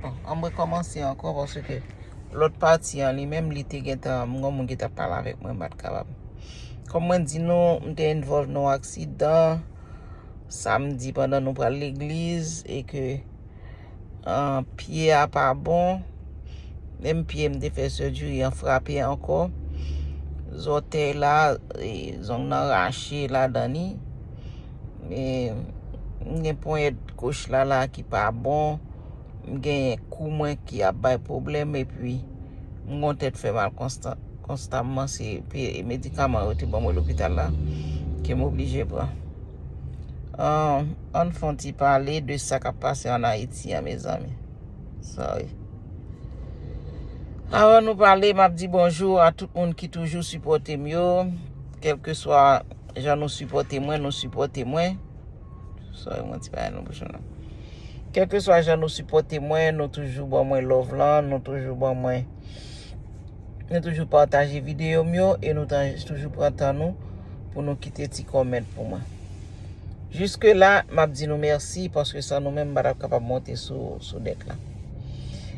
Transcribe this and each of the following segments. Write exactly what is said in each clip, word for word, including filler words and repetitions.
An m rekòmanse ankò paske lòt pati an li menm li te gentan m gon moun ki t ap pale avèk mwen m pa t kapab. Kòm mwen di nou m te envòlv nan yon aksidan samdi pandan nou pral legliz e ke pye a pa bon. Menm pye m te fè sèjiri an frape ankò. Zòtèy la, zong nan rache ladan li. M gen ponyèt goch la la ki pa bon. M genyen kou mwen ki ap bay pwoblèm epi m gon tèt fè mal konstan konstamman se medikaman yo te ban mwen lopital la ke m oblije pran. Ann fè yon ti pale de sa k ap pase ann Ayiti an mezanmi. Sorry. Avan nou pale, m ap di bonjou a tout moun ki toujou sipòte m yo. Kèlkeswa jan nou sipòte mwen, nou sipòte mwen. Sorry, mwen ti bagay nan bouch mwen. Kèlkeswa jan nou sipòte mwen, nou toujou ban mwen love lan, nou toujou ban mwen nou toujou pataje videyo m yo e nou toujou pran tan nou pou nou kite ti kòmèt pou mwen. Jiske la, m ap di nou mèsi paske san nou menm m pa t ap kapab monte sou sou nèt la.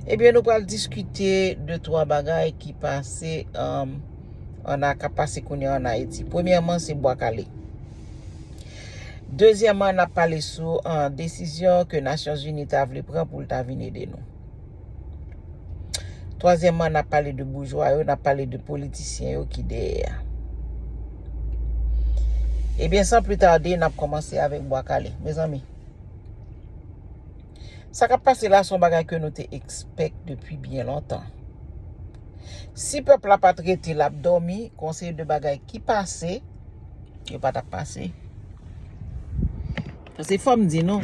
Ebyen nou pral diskite de twa bagay ki pase ann k ap pase kounye a ann Ayiti. Premyèman se Bwa Kale. Dezyèmman n ap pale sou desizyon ke Nasyonzini ta vle pran pou l ta vin ede nou. Twazyèmman n ap pale de boujwa yo, n ap pale de politisyen yo ki dèyè a. Ebyen san pli tade n ap kòmanse avèk Bwa Kale. Mezanmi, sa k ap pase la se yon bagay ke nou te ekspèk depi byen lontan. Si pèp la pa t rete l ap dòmi, gon seri de bagay ki pase yo pa t ap pase. Paske fò m di nou,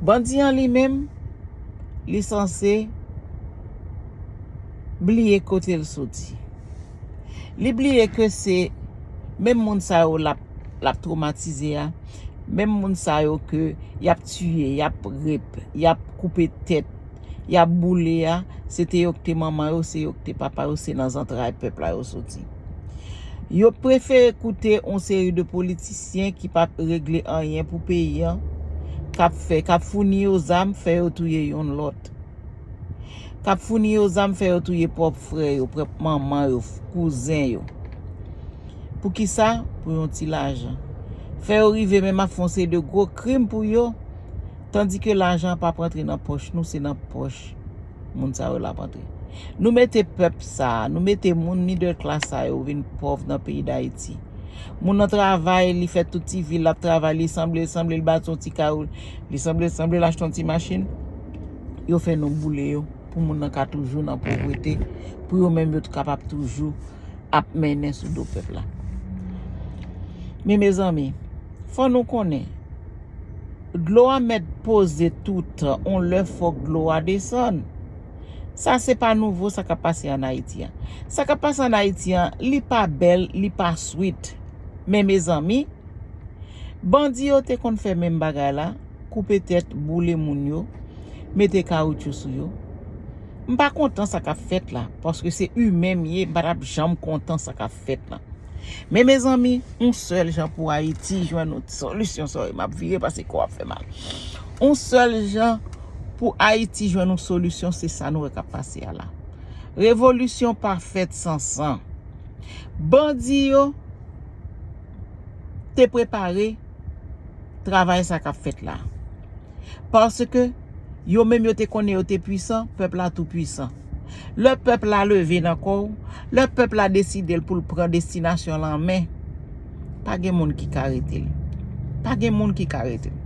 bandi an li menm, li sanse bliye kote l soti. Li bliye ke se menm moun sa yo l ap l ap twomatize a, menm moun sa yo ke y ap tiye, y ap rep, y ap koupe tèt, y ap boule a, se te yo k te manman yo, se yo k te papa yo, se nan zantray pèp la yo soti. Yo prefere koute yon seri de politisyen ki p ap regle anyen pou peyi an, k ap fè, k ap founi yo zam, fè yo touye youn lòt. K ap founi yo zam, fè yo touye pwòp frè yo, pwòp manman yo, kouzen yo. Poukisa? Pou yon ti lajan. Fè yo rive menm ap fè yon seri de gwo krim pou yo, tandike lajan an p ap antre nan pòch nou, se nan pòch moun sa yo l ap antre. Nou mete pèp sa a, nou mete moun middle class sa yo vin pòv nan peyi Dayiti. Moun nan travay, li fè tout ti vi l ap travay, li sanble sanble l bati yon ti kay, li sanble sanble l achte yon ti machin. Yo fè nou boule yo pou moun nan ka toujou nan povrete, pou yo menm yo t kapab toujou ap mennen sou do pèp la. Men mezanmi, fò nou konnen, dlo a mèt poze toutan, on lè fòk dlo a desann. Sa se pa nouvo sa k ap pase ann Ayiti a. Sa k ap pase ann Ayiti a, li pa bèl, li pa sweet. Men mezanmi, bandi yo te konn fè menm bagay la, koupe tèt, boule moun yo, mete kawotchou sou yo. M pa kontan sa k ap fèt la, paske se imen m ye, m pa t ap janm kontan sa k ap fèt la. Men mezanmi, yon sèl jan pou Ayiti jwenn yon solisyon, sorry, m ap vire paske kò ap fè mal. Yon sèl jan pou Ayiti jwenn yon solisyon, se sa nou wè k ap pase a la. Revolisyon pa fèt san san. Bandi yo te prepare travay sa k ap fèt la. Paske yo menm yo te konnen yo te pwisan, pèp la tou pwisan. Lè pèp la leve nan kò w, lè pèp la deside l pou l pran destinasyon l an men, pa gen moun ki ka rete l. Pa gen moun ki ka rete l.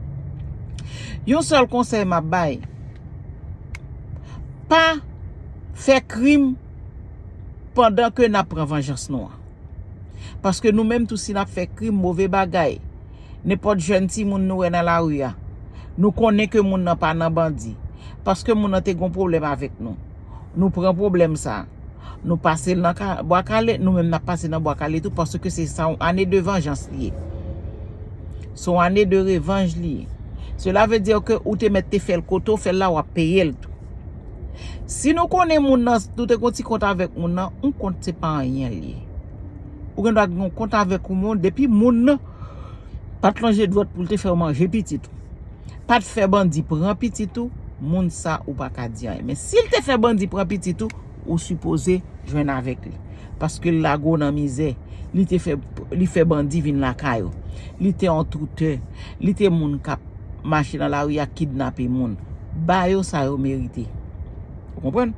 Yon sèl konsèy m ap bay, pa fè krim pandan ke n ap pran vanjans nou an. Paske nou menm tou si n ap fè krim, move bagay, nenpòt jèn timoun nou wè nan lari a, nou konnen ke moun nan pa nan bandi. Paske moun nan te gon pwoblèm avèk nou. Nou pran pwoblèm sa a. Nou pase l nan Bwa Kale, nou menm n ap pase nan Bwa Kale tou, paske se sa yon ane de vanjans li ye. Se yon ane de revanj li ye. Cela veut dire ke ou te mèt te fè l kote w fè l la, w ap peye l tou. Si nou konnen moun nan, nou te gon ti kont avèk moun nan, yon kont se pa anyen li ye. Ou gen dwa gen yon kont avèk yon moun, depi moun nan pa t lonje dwèt pou l te fè w manje pitit ou, pa t fè bandi pran pitit ou, Moun sa ou pa ka di anyen. Men si l te fè bandi pran pitit ou, ou sipoze jwenn avèk li. Paske l lage w nan mizè. Li te fè, li fè bandi vin lakay ou. Li te yon toutè. Li te moun k ap mache nan lari a kidnape moun. Ba yo sa yo merite. Ou konprann?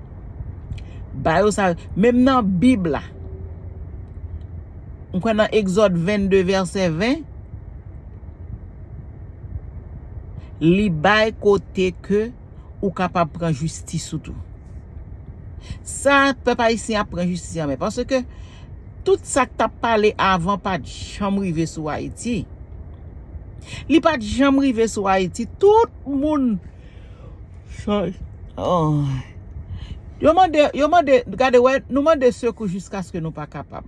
Ba yo sa yo. Menm nan Bib la, m kwè nan Egzòd vennde vèsè ven, li bay kote ke ou kapab pran jistis ou tou. Sa, pèp ayisyen ap pran jistis an men. Paske tout sa k t ap pale avan pa t janm rive sou Ayiti. Li pa t janm rive sou Ayiti. Tout moun chay. Oh. Yo mande, yo mande, gade, wè, nou mande sekou jiskaske nou pa kapab.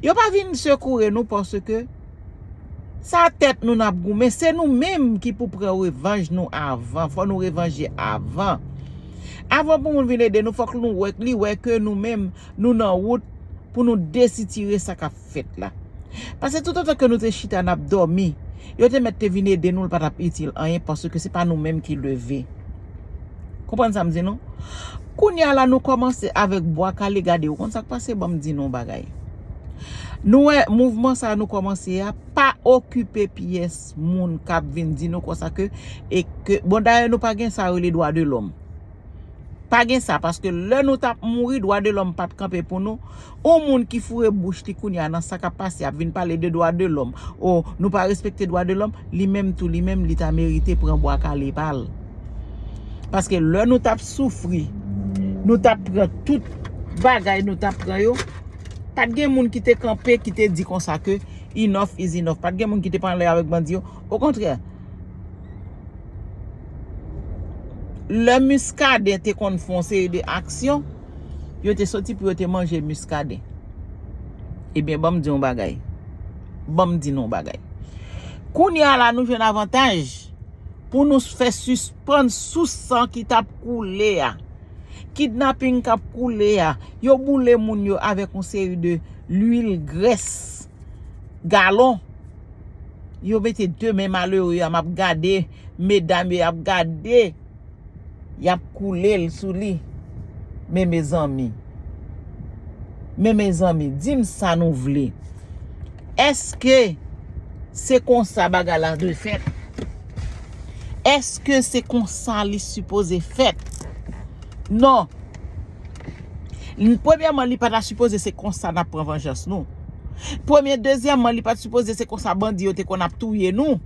Yo pa vin sekoure nou paske sa tèt nou n ap goumen. Se nou menm ki pou pran revanj nou avan. Fò nou revanje avan. Avan pou moun vin ede nou, fòk nou wè, li wè ke nou menm, nou nan wout pou nou desitire sa k ap fèt la. Paske toutotan ke nou te chita n ap dòmi, yo te mèt te vin ede nou, l pa t ap itil anyen, paske se pa nou menm ki leve. Konprann sa m di nou? Kounye a la, nou kòmanse avèk bwa kale, gade, ou konn sa k pase, ban m di nou yon bagay. Nou wè, mouvman sa a nou kòmanse a, pa okipe pyès moun k ap vin di nou konsa ke, e ke, bon, dayè, nou pa gen sa yo rele dwa de lòm. Pa gen sa, paske lè nou t ap mouri, dwa de lòm pa t kanpe pou nou. Yon moun ki foure bouch li kounye a nan sa k ap pase, ap vin pale de dwa de lòm. O, nou pa respekte dwa de lòm, li menm tou, li menm, li ta merite pran bwa kale pa l. Paske lè nou t ap soufri, nou t ap pran tout bagay, nou t ap pran yo, pa t gen moun ki te kanpe, ki te di konsa ke enough is enough. Pa t gen moun ki te pale avèk bandi yo. Okontrè, lè Muscadin te konn fè yon seri de aksyon, yo te soti pou yo te manje Muscadin. Ebyen, ban m di yon bagay. Ban m di nou yon bagay. Kounye a la, nou jwenn avantaj pou nou fè sispann sous san ki t ap koule a. Kidnaping k ap koule a. Yo boule moun yo avèk yon seri de lwil, grès, galon. Yo mete de men malere a, m ap gade, medam yo, y ap gade, y ap koule l sou li. Men mezanmi, men mezanmi, di m sa nou vle. Èske se konsa bagay la dwe fèt? Èske se konsa li sipoze fèt? Non. N-, premyèman, li pa ta sipoze se konsa n ap pran vanjans nou. Premye, dezyèmman, li pa t sipoze se konsa bandi yo te konn ap touye nou.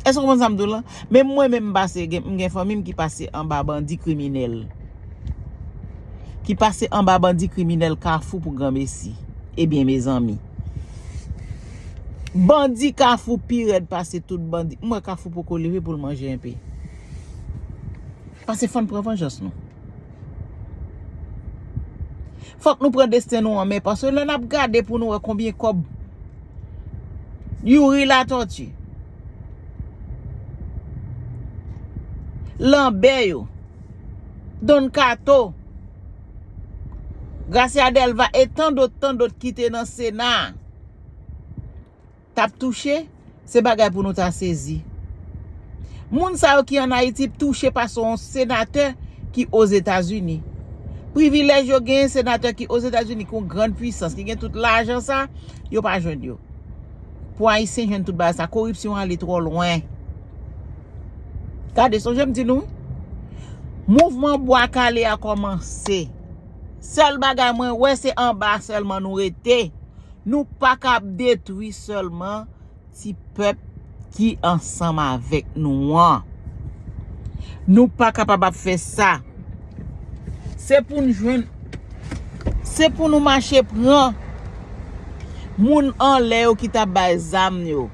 Èske w konprann sa m di w lan? Men mwen menm, m pase, gen, m gen fanmi m ki pase anba bandi kriminèl. Ki pase anba bandi kriminèl Kafou pou Granmesi. Ebyen, mezanmi. Bandi Kafou pi rèd pase tout bandi. M wè Kafou poko leve pou l manje enpe. Paske fò n pran vanjans nou. Fòk nou pran desten nou an men, paske lè n ap gade pou nou wè konbyen kòb Youri Latortue, Lanbè yo, Don Kato, Gracia Delva e tan dòt, tan dòt ki te nan Sena a t ap touche, se bagay pou nou ta sezi. Moun sa yo ki ann Ayiti touche pase yon senatè ki Ozetazini. Privilèj yo genyen, senatè ki Ozetazini, ki yon grann pwisans, ki gen tout lajan sa, yo pa jwenn yo. Pou Ayisyen jwenn tout bagay sa, koripsyon ale twò lwen. Gade, sonje m di nou, wi. Mouvman Bwa Kale a kòmanse. Sèl bagay mwen wè, se anba sèlman nou rete. Nou pa ka ap detwi sèlman ti pèp ki ansanm avèk nou an. Nou pa kapab ap fè sa. Se pou n jwenn, se pou nou mache pran moun anlè yo ki t ap bay zam yo.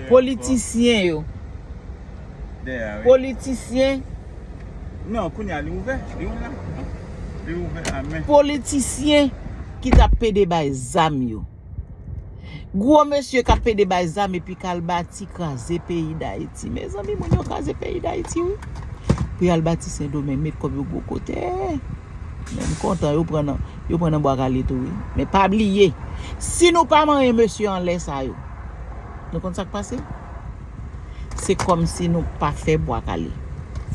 Politisyen yo. Politisyen. Non, kounye a li ouvè, li ouvè. Li ouvè, amen. Politisyen ki t ap pede bay zam yo. Gwo mesye k ap pede bay zam epi k al bati, kraze peyi Dayiti. Mezanmi, moun yo kraze peyi Dayiti, wi. Pou y al bati Sendomeng, met kòb yo gwo kote. Men m kontan, yo pran nan, yo pran nan Bwa Kale tou, wi. Men pa bliye, si nou pa manyen mesye anlè sa yo, nou konn sa k pase? Se kòmsi nou pa fè bwa kale.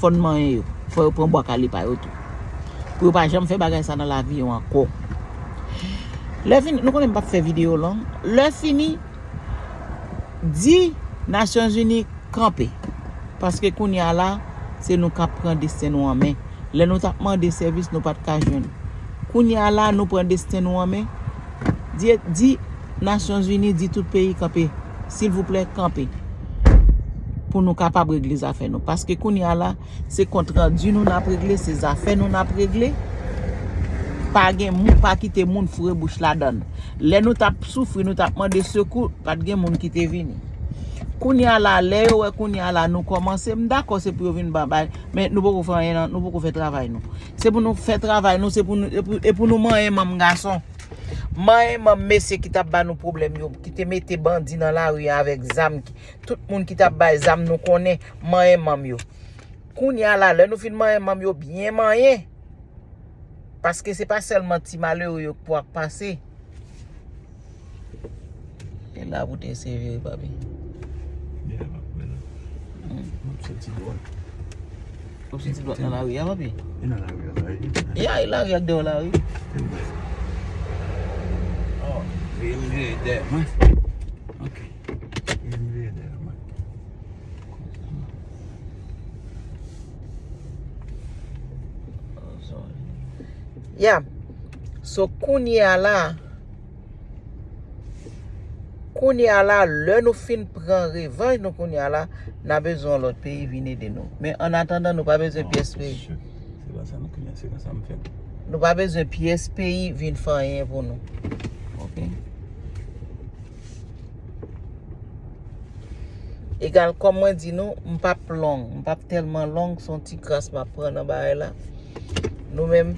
Fò n manyen yo. Fò yo pran bwa kale pa yo tou. Pou yo pa janm fè bagay sa nan lavi yo ankò. Lè fini, nou konnen m p ap fè videyo long. Lè fini, di Nasyonzini kanpe. Paske kounye a la, se nou k ap pran desten nou an men. Lè nou t ap mande sèvis, nou pa t ka jwenn. Kounye a la, nou pran desten nou an men. Di, di Nasyonzini, di tout peyi kanpe. Silvouplè, kanpe. Pou nou kapab regle zafè nou. Paske kounye a la, se kontrandi nou n ap regle, se zafè nou n ap regle. Pa gen moun, pa kite moun foure bouch ladan l. Lè nou t ap soufri, nou t ap mande sekou, pa t gen moun ki te vini. Kounye a la, lè yo wè kounye a la nou kòmanse, m dakò se pou yo vin ban bay, men nou poko fè anyen nan, nou poko fè travay nou. Se pou nou fè travay nou, se pou nou, e pou, e pou nou manyen manm gason. Manyen manm mesye ki t ap ba nou pwoblèm yo, ki te mete bandi nan lari a avèk zam, ki, tout moun ki t ap bay zam nou konnen, manyen manm yo. Kounye a la, lè nou fin manyen manm yo byen manyen, paske se pa sèlman ti malere yo k pou ap pase. E la pou te eseye vire, papi. Devan m ap wè la. M ap soti dwat. W ap soti dwat nan lari a, papi? E nan lari a, la, wi. Ya, e lari a k dèyè w la, wi. Oh, veye m vire dèyè mwen. Ok. Veye m vire dèyè mwen. Ya. So, kounye a la, kounye a la, lè nou fin pran revanj nou kounye a la, n a bezwen yon lòt peyi vin ede nou. Men an atandan, nou pa bezwen pyès peyi. Se pa sa nou kounye a, se pa sa m fè. Nou pa bezwen pyès peyi vin fè anyen pou nou. Ok? Egal, kòm mwen di nou, m p ap long, m p ap tèlman long, se yon ti kras m ap pran nan bagay la. Nou menm,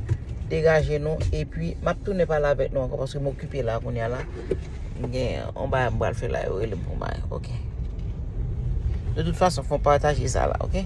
degaje nou, epi m ap tounen pale avèk nou ankò, paske m okipe la kounye a la. M gen yon bagay m pral fè la, yo rele m pou m al, ok? De tout fason, fò n pataje sa la, ok?